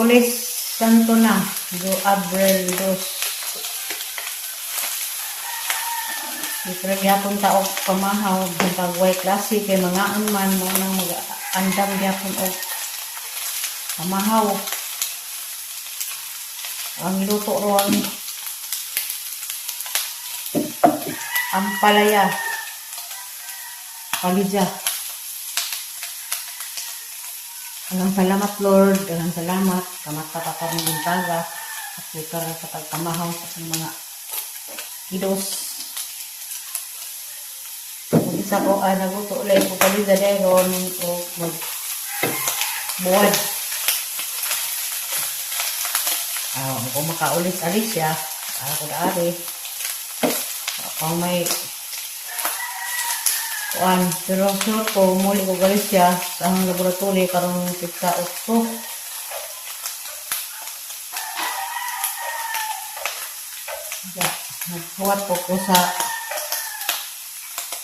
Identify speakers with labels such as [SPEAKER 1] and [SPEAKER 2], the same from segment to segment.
[SPEAKER 1] Miyerkules Santo na, do Abril 2. Di pero gyapon ta og pamahaw pag way klase kay mangaon man mo nang mag-andam gyapon og pamahaw. Ang luto ron ampalaya, palidya. Daghang salamat, Lord, daghang salamat kamata pa kami buntaga at sa pagpamahaw sa akong mga kilos. Kung isa ko ay naguto ulit ko palidya dayon o mag buwad. Kung makaulis-alis siya, ako daari. Kung may kuan, pero sure ko, muli ko galis siya sa ang laboratory karong pizza 8. Ya, naghuwat ko sa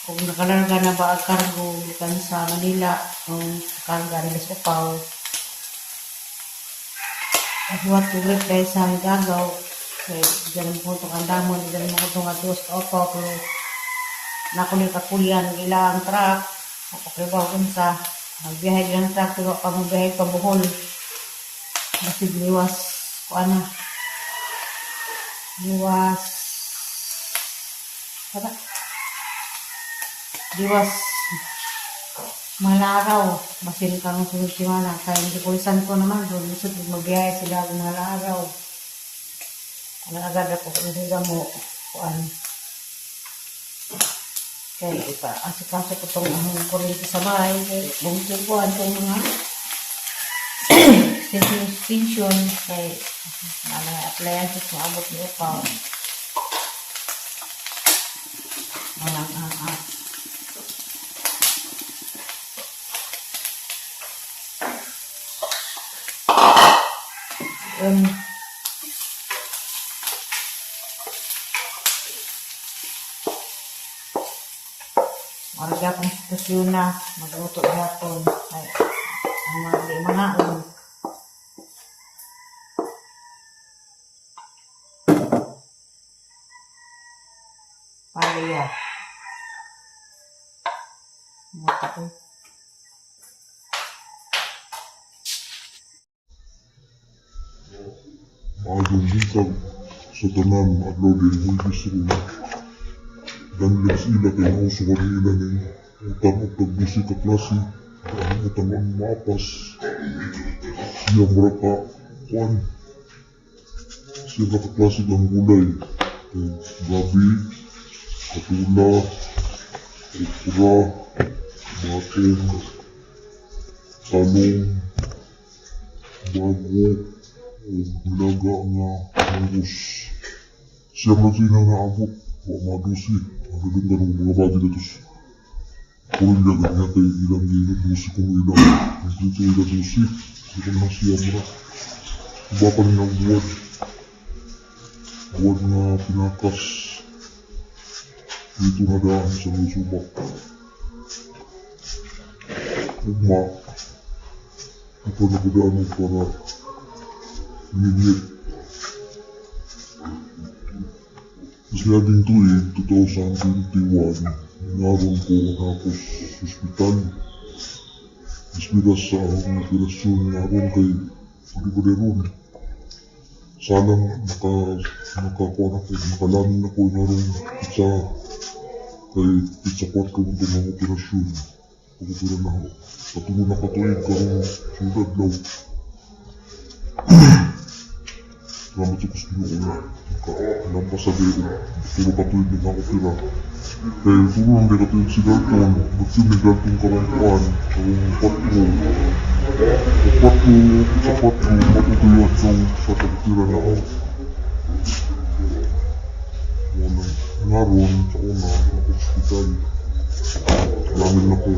[SPEAKER 1] kung nakalarga na ba ang cargo gikan sa Manila, ang karga nila sa Upaw. Naghuwat ko reply sa gagaw kay diyan mo itong andamon, diyan mo itong ados ka Upaw, pero nako ni kakulyan ilang truck. Ako kay ba unsa nagbiyahe ilang truck pero pa mo biyahe pa Bohol. Basig liwas kuan na. Liwas Tara. Liwas Malaraw. Basin karong sunod semana kay hindi kulisan ko naman doon. Lisod magbiyahe sila og Malaraw. Ano agad ako kung mo kuan. Kay ipa asikaso ko tong ang kuryente sa bahay kay bungkil ko ang mga extension extension kay mga appliances maabot ni upaw. Walang ang. Mara gyapon sitwasyon na magluto gyapon ay ang mga di mangaon. Palaya. Mata ko.
[SPEAKER 2] Maayong buntag sa tanan, adlaw din Huwebes ron. Danlag sila kay nauso kami ila ning utang og tag-dusi ka klase. Ang utang ang maapas. Siya mura ka kuan. Siya mura ka klase ang gulay. Kay gabi, katula, okra, batong, talong, bago, ug nilaga nga mungos. Siya man sila naabot, wa madusi. Ang dadunggan og mga bagi dito sa Korea ganyan kay ilang ilang dusi kung ilang kompleto ilang dusi. Hindi ko na siya mura. Iba pa rin ang buwan. Buwan nga pinakas. Dito na daan sa may subak. Ugma. Ito na ko daan para ngingit. Mas laging tuig, 2021, naroon ko ako sa ospital. Ismira sa akong operasyon naroon kay pwede ko ron. Salang nakakuha na ko, nakalamin ako naroon sa kay pizza 4 mo itong mga operasyon. Pag-opera na ako. Katulo na katuig karong sunod adlaw. Salamat sa kusino ko na. Nakalampas sa gayo. Tulo katuig na nakopera. Kaya tulo lang di katuig si Dalton. Nagsim ni Dalton karong kuan. Karong 4. O 4, sa 4, matutuyo at sa pag-opera na ako. Wala. Ngaron, sa una, ako sa ospital. Lamin na ko.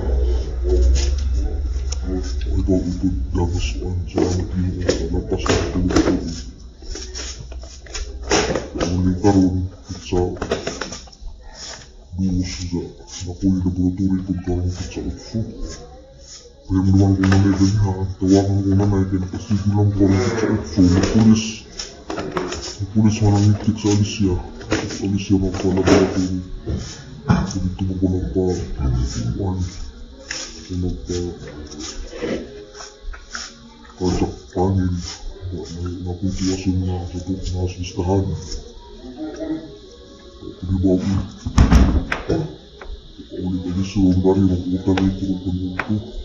[SPEAKER 2] O ikaw ito dagasuan. Salamat Ginoo sa lampas sa tulo katuig. Ang karon sa duos sa nakoy laboratory kung karon sa 8. Kaya mo naman akong nanay ganyan, tawagan ko nanay, kaya napasigo lang ko karon sa 8, magpulis. Magpulis man ang itik sa Alicia. Sa Alicia magpalaba ako. Dito mo ko nagpa, kuan, ko nagpa, kajak pangin. Nakukuwasan nga sa ito, nasa listahan. Kung ba ako, ulit Alicia, ang dari, mag-utan na ito kung kanito.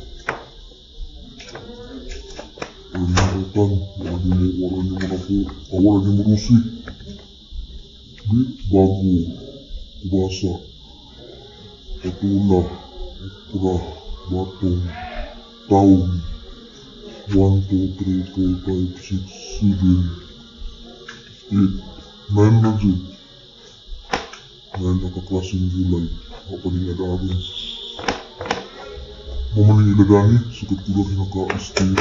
[SPEAKER 2] Utan, wala niyo mo na po, wala niyo mo rusi. Di, bago, kubasa, patula, okra, batong, taong, 1, 2, 3, 4, 5, 6, 7, 8, 9 na dyan. 9 na kaklaseng gulay. Ako pa ning adaron. Mamaling iladani, sikat ko lang naka-stay.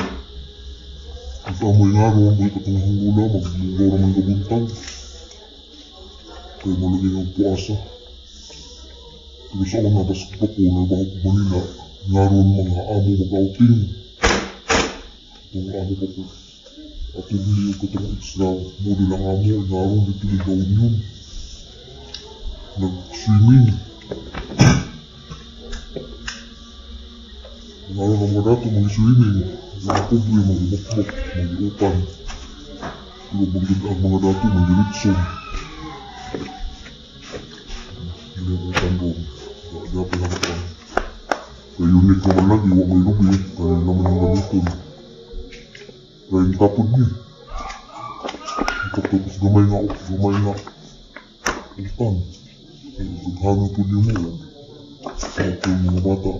[SPEAKER 2] At amoy nga ron, may katong hanggula, maglugaw naman kabuntag. Kaya malagay ang puasa. Pero sa una, basta pa ko, narbaho ko Manila, nga ron mga amo mag-outing. Itong amo pa ko. At hindi yung katong extra, model ang amo, nga ron dito ni La Union. Nag-swimming. Nga ron ang mga dato, mag-swimming. Mga pobre, mag-mukmuk, mag-upan. Pero mag ang mga dato, mag-litson. Hindi ang upan doon. Dapat na kapan. Kaya unique naman lagi, huwag may lubi. Kaya naman ang gamitin. Kaya yung tapod niya. Tapos gamay nga, gamay nga. Upan. Daghanon po niyo mo. Ako yung mga bata.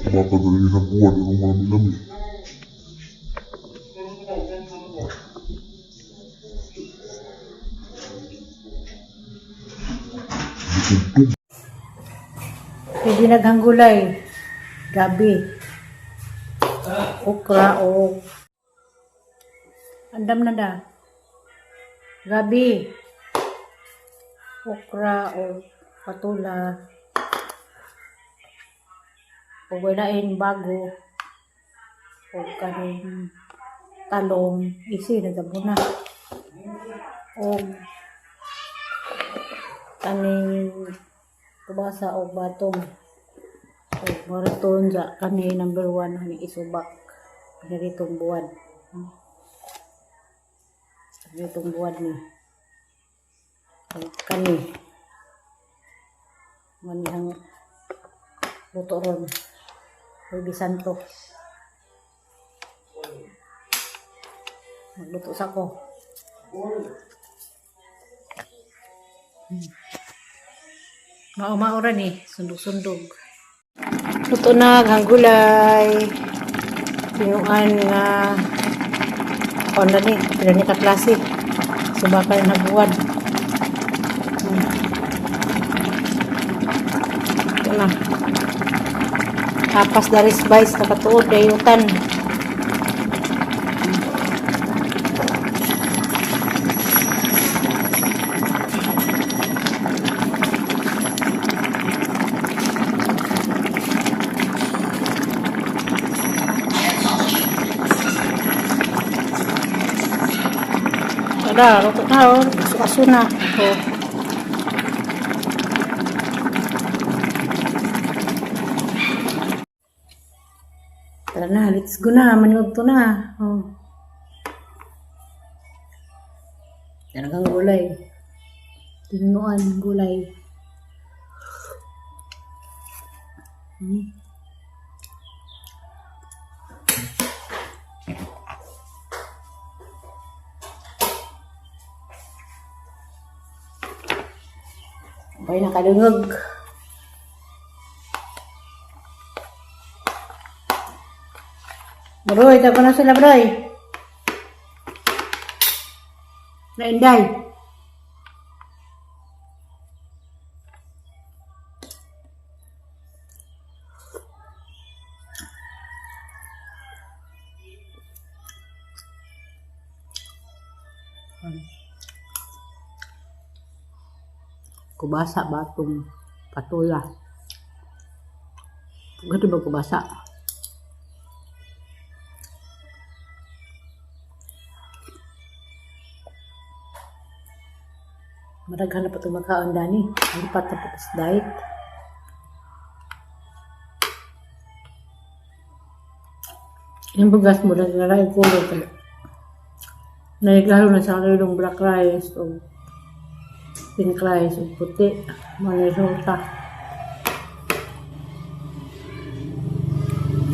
[SPEAKER 2] Bata na rin ang buwan, anong malami-lami. Bukod.
[SPEAKER 1] Pwede naghanggulay. Gabi. Okra o andam na da. Gabi. Okra o patula. O walain bago. O kaning talong. Isi nagabo na. O kaning kubasa og batong. O maraton ja kani number 1 hani isubak. Ganitong buwan. Ganitong buwan ni. Og kani. Manihang luto ron. Huwebes Santo. Magluto sa ko. Mao-mao ra ni, sundog-sundog. Luto na ang gulay. Tinuan nga kuan na ni, pila ni ka klase. Subakan na buwan. Ito na. Tapas dari spice nakatuod dayutan. Tada, luto na oh. Aso-aso na. Oh. Tara na, let's go na. Manood to na. Oh. Talagang gulay. Tinunuan gulay. Okay, nakadungog. Broy, tapo na sila, Broy. Nainday. Kubasa batong patula. Gado ba kubasa? Madaghan na pa itong makaon, Dani. Lipat na po sa diet. Yung bugas mo, naglalay color kaya. Naiglaro na sa kilong black rice o pink rice o puti. Mga resulta.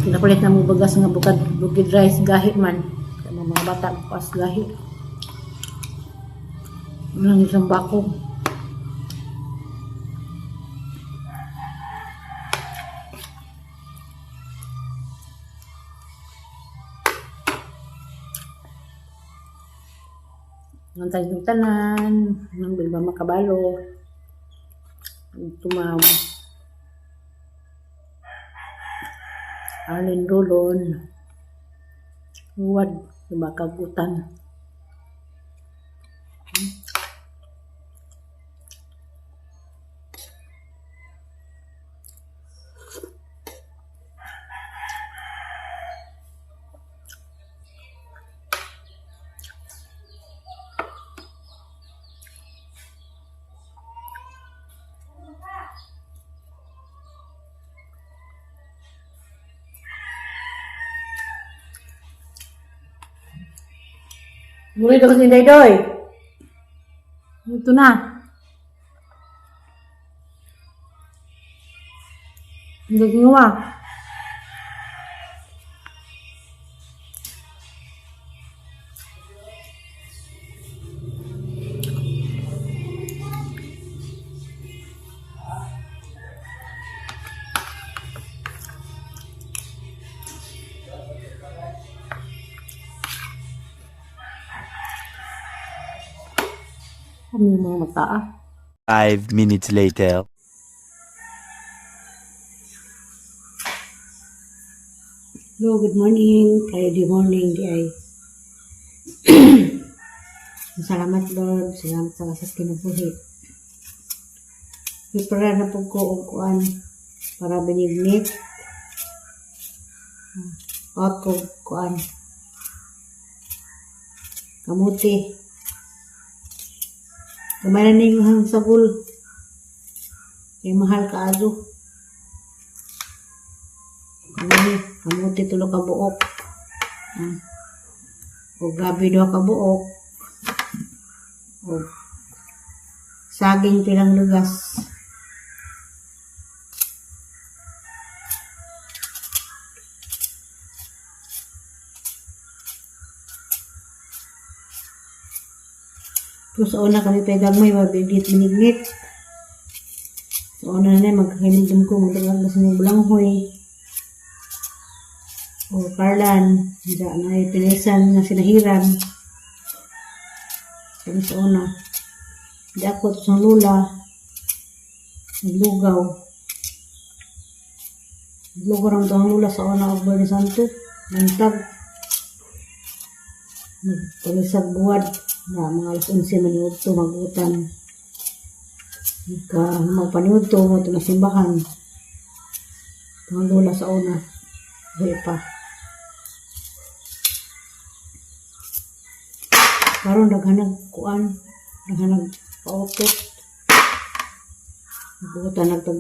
[SPEAKER 1] Pinakulit na mo bagas nga bukad, bukid rice gahi man. Kaya mga bata bukas gahi. Walang isang bako. Ang tayong tanan, nang bilba makabalo, tumaw. Arlene Rolon, Huwad, lumakagutan. Muli daw si Daydoy. Ito na. Hindi kinuha. Ano yung mga mata ah?
[SPEAKER 3] 5 minutes later.
[SPEAKER 1] Hello, good morning. Friday morning di ay. Salamat, Lord. Salamat sa kasas kinabuhi. Prepare na po ko og kuan para binignit. Out ko kuan. Kamuti. Kamay na ninyo hang sagol. Kay mahal kaayo. Kamay, kamuti tulo ka buok. O gabi duha ka buok. O saging pilang lugas. Pero sa una kami pa gagmay, mabigit minignit. Sa una na magkakalimdum ko, magdalag na sa mga bulanghoy. O Carlan, diya na pinisan nga sinahiran. Kami sa una. Di ako to sa lula. Naglugaw. Naglugaw ram to ang lula sa una og Biyernes Santo. Nantag. Nagpalisag buwad na mga alas 11 maniud to magutan. Ka magpaniud to mo to na simbahan. Ang lula sa una. Buhi pa. Karon daghanag kuan, daghanag pautot. Magutan nagtag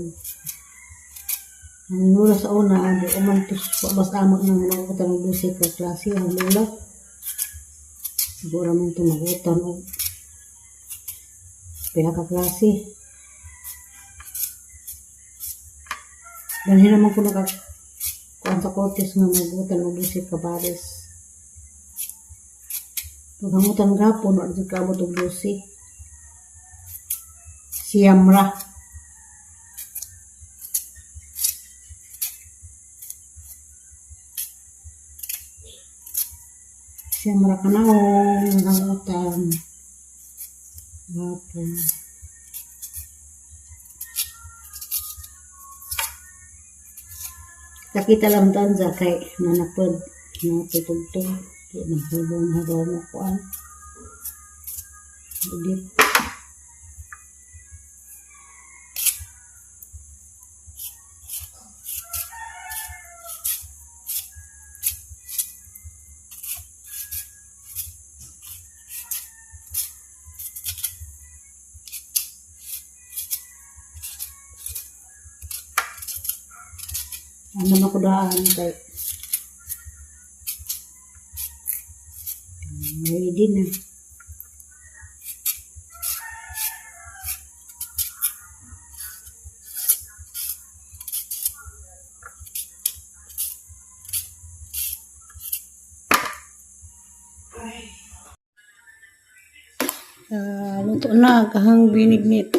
[SPEAKER 1] ang lula sa una, di uman to bas amo nang magutan og 12 ka klase ang lula. Siguro man ito magutan og pila ka klase. Dalhin naman ko naka kuan sa Cortes nga magutan og 12 ka bares. Paghangutan gapon, wala jud kaabot og 12. Siyam ra. Siyam ra ka naong hangutan. Gapon. Kita lang tanza kay nanapod natutugtog. Di man hubong habaw mo kuan. Edit. Ano na ko daan kay ready na. Ah, luto na kahang binignit.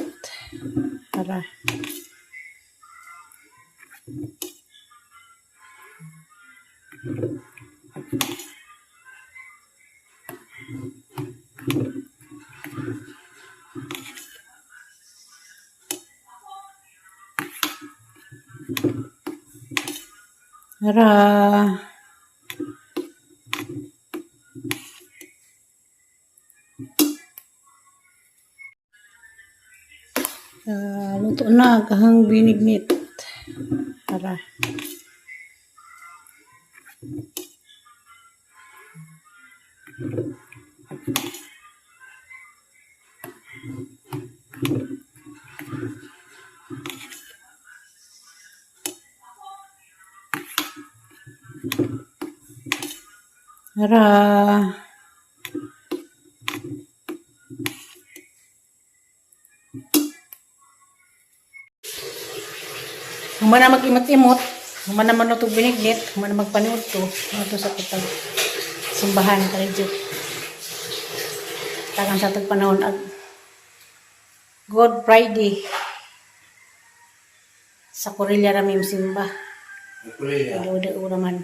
[SPEAKER 1] Tara. Tara. Ah, luto na kahang binignit. Tara. Tara. Human na mag-imot-imot, human na manutog binignit, human na magpanood to, to sa kitag simbahan karidyo. Tagan sa tag panahon ag Good Friday sa Corilla Ramim simba.
[SPEAKER 4] Kuya.
[SPEAKER 1] Uro man.